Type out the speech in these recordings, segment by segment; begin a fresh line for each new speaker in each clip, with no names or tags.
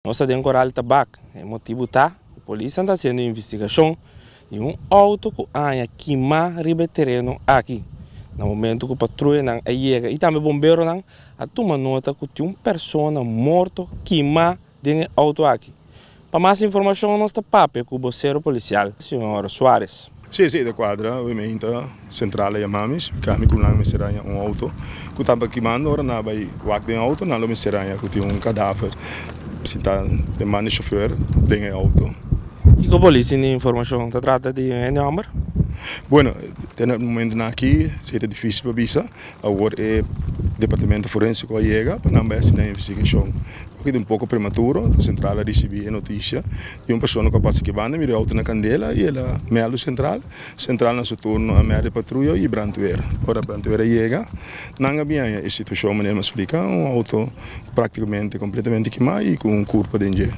Nos ta den Koral Tabak. E motibu ta ku polisnan ta hasiendo investigashon di un outo ku a haña kimá riba e tereno aki. Na momentu ku patruyanan a yega i tambe bomberonan a tuma nota ku tin un persona morto kimá den e outo aki. Pa mas informashon nos ta papia ku bosero polisial, señor Suarez.
Sí, sí, ta cuadra, obviamente, central a yama mi, splica mi cu nan mester haña un auto cu tabata kimando, ora nan a bay wak den auto, nan lo mester haña cu tin un cadaver sinta den man di chofer den e auto.
Kico polis tin di informacion? Ta trata di un hende homber?
Bueno, te na e momentonan aki si ta dificil pa bisa, awor e departamento forensico a yega pa nan bay haci nan investigacion. Oki ta un poco prematuro, ta central a ricibi e noticia di un persona cu a pasa aki banda mira e auto na candela y el a meld central. Central na su turno a meld e patruya y brandweer. Ora brandweer a yega, nan a bin haña e situacion manera mi a splica, un auto practicamente completamente kima y cu un curpa den dje.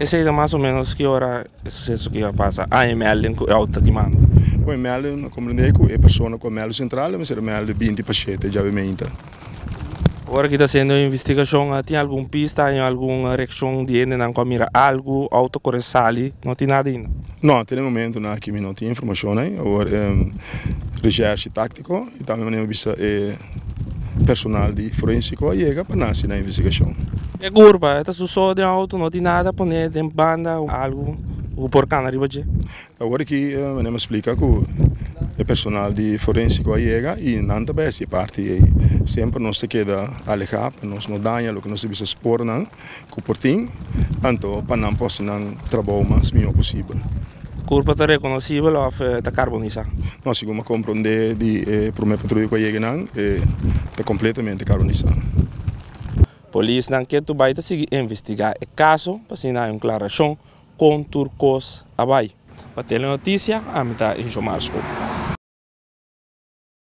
Esey ta mas o menos ki ora e suceso ki a pasa? A e melding cu e auto ta kimando?
Bon, e melding, a comprende cu e persona cu a meld central a mester a meld binti pa shete djabe meinta.
Ora ki ta hasiendo e investigashon a tin algun pista, hay algun reakshon di hendenan ku a mira algu, outo kore sali, no tin nada ainda?
No, te den momentonan aki mi no tin informashon ei. Awor reshershi taktiko i tambe manera mi bisa e personal di forensiko a yega pa nan hasi nan investigashon.
E kurpa e ta su so den outo, no tin nada pone den banda algu ku por kana riba dje?
Awor aki manera mi a splika ku e personal di forensiko a yega i nan ta bai hasi e parti ei. Semper nos ta keda alehá pa nos no daña loke nos ta bisa spornan ku por tin, anto pa nan por hasi nan trabou mas mihó posibel.
Kurpa ta rekonosibel òf ta karbonisá?
No, segun mi a komprondé di e promé patruya ku a yega nan, e ta kompletamente karbonisá.
Polisnan ketu bai ta sigui investigá e kaso pa asina hay un klarashon. Kon tur kos a bai. Pa Telenoticia, ami ta Injo Marsco.